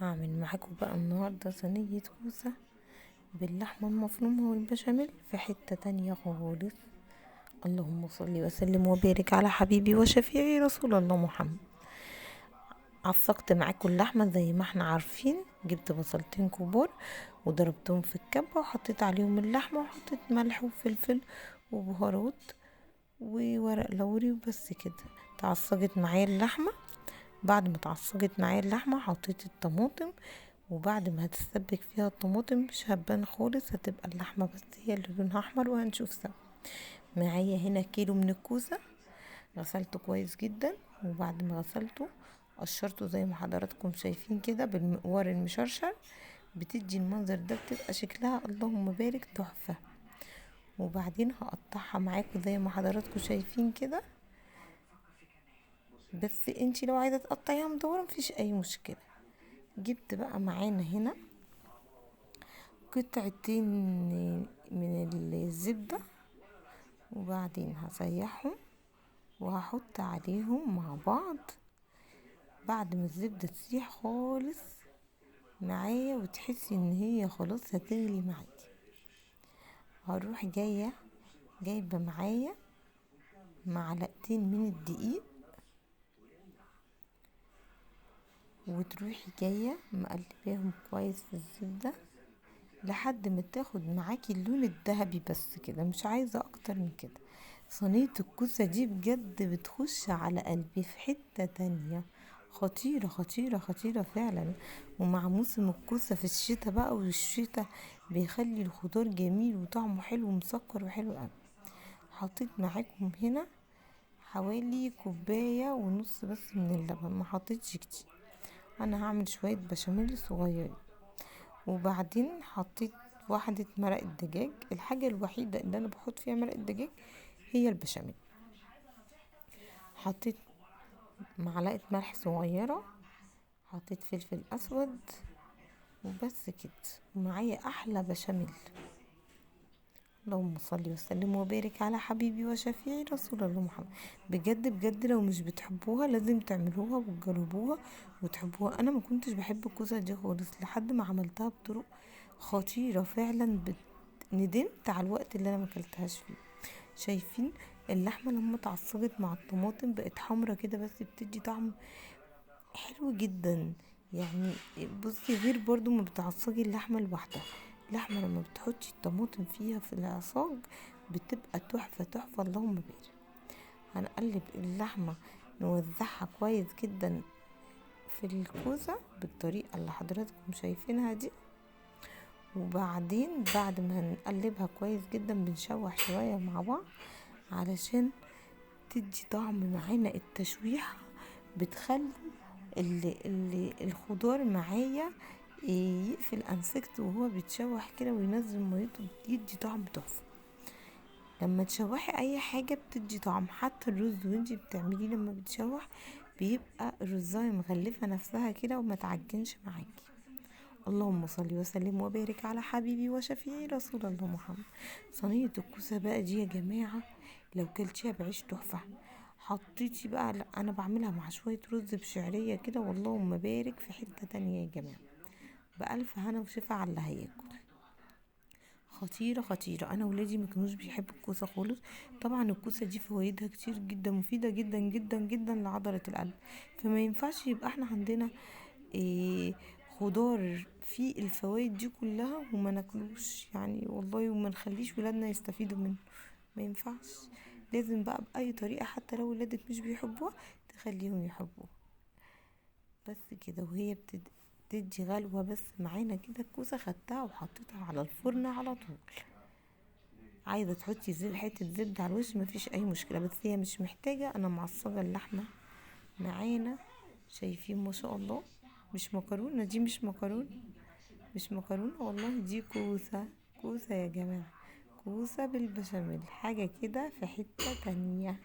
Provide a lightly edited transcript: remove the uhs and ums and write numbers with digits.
هعمل معاكم بقى النهاردة صينية كوسة باللحمة المفرومة والبشاميل في حتة تانية خالص. اللهم صل وسلم وبارك على حبيبي وشفيعي رسول الله محمد. عصقت معاكم اللحمة زي ما احنا عارفين، جبت بصلتين كبار وضربتهم في الكبة وحطيت عليهم اللحمة وحطيت ملح وفلفل وبهارات وورق لوري وبس كده. تعصجت معايا اللحمة. بعد ما تعصجت معايا اللحمة حطيت الطماطم، وبعد ما هتتسبك فيها الطماطم مش هتبان خالص، هتبقى اللحمة بس هي اللي لونها احمر، وهنشوف سوا. معايا هنا كيلو من الكوسة غسلته كويس جدا، وبعد ما غسلته قشرته زي ما حضراتكم شايفين كده بالمقوار المشرشر، بتدي المنظر ده، بتبقى شكلها اللهم بارك تحفة. وبعدين هقطعها معاكم زي ما حضراتكم شايفين كده، بس انتي لو عايزة تقطعيها مدورة مفيش اي مشكلة. جبت بقى معانا هنا قطعتين من الزبدة، وبعدين هسيحهم وهحط عليهم مع بعض. بعد ما الزبدة تسيح خالص معايا وتحسي ان هي خلاص هتغلي معاكي، هروح جايبة معايا معلقتين من الدقيق، وتروحي جاية مقلباهم كويس في الزبدة لحد ما تاخد معاكي اللون الذهبي بس كده، مش عايزة اكتر من كده. صينية الكوسة دي بجد بتخش على قلبي في حتة تانية، خطيرة خطيرة خطيرة فعلا. ومع موسم الكوسة في الشتاء بقى، والشتاء بيخلي الخضار جميل وطعمه حلو ومسكر وحلو قوي. حطيت معاكم هنا حوالي كوباية ونص بس من اللبن، ما حطيتش كتير، انا هعمل شوية بشاميل صغيرين. وبعدين حطيت واحدة مرق الدجاج، الحاجة الوحيدة اللي انا بحط فيها مرق الدجاج هي البشاميل. حطيت معلقة ملح صغيرة، حطيت فلفل اسود وبس كده، ومعايا احلى بشاميل. اللهم صل وسلم وبارك على حبيبي وشفيعي رسول الله محمد. بجد بجد لو مش بتحبوها لازم تعملوها وتجربوها وتحبوها. انا ما كنتش بحب الكوسه دي خالص لحد ما عملتها بطرق خطيره فعلا، ندمت على الوقت اللي انا ما اكلتهاش فيه. شايفين اللحمه لما اتعصجت مع الطماطم بقت حمرا كده، بس بتدي طعم حلو جدا. بصي غير برضو ما بتعصجي اللحمه لوحدها، اللحمه لما بتحطي الطماطم فيها في العصاج بتبقى تحفه تحفه، اللهم بارك. هنقلب اللحمه نوزعها كويس جدا في الكوسه بالطريقه اللي حضراتكم شايفينها دي. وبعدين بعد ما هنقلبها كويس جدا بنشوح شويه مع بعض علشان تدي طعم معانا. التشويحه بتخلي الخضار معايا يقفل انسكت وهو بيتشوح كده وينزل ميته، يدي طعم تحفه. لما تشوحي اي حاجه بتدي طعم، حتى الرز وانتي بتعمليه لما بتشوح بيبقى الرزايه مغلفه نفسها كده وما تعجنش معاكي. اللهم صل وسلم وبارك على حبيبي وشفيعي رسول الله محمد. صينيه الكوسه بقى دي يا جماعه لو كلتيها بعيش تحفه. حطيتي بقى، لا انا بعملها مع شويه رز بشعريه كده، واللهم بارك في حته تانية يا جماعه. بألف هنا وشفا على اللي هياكل. خطيرة خطيرة. أنا ولادي ما كانوش بيحبوا الكوسة خالص. طبعا الكوسة دي فوائدها كتير جدا، مفيدة جدا جدا جدا لعضلة القلب، فما ينفعش يبقى احنا عندنا خضار فيه الفوائد دي كلها وما ناكلوش والله، وما نخليش ولادنا يستفيدوا منه، ما ينفعش. لازم بقى بأي طريقة حتى لو ولادك مش بيحبوها تخليهم يحبوها. بس كده، وهي بتدي غلوة بس معانا كده الكوسة، خدتها وحطيتها على الفرن على طول. عايزة تحطي حتة زبدة على الوش مفيش أي مشكلة، بس هي مش محتاجة، أنا معصجة اللحمة معانا. شايفين ما شاء الله، مش مكرونة دي، مش مكرونة، مش مكرونة والله، دي كوسة، كوسة يا جماعة، كوسة بالبشاميل، حاجة كده في حتة تانية.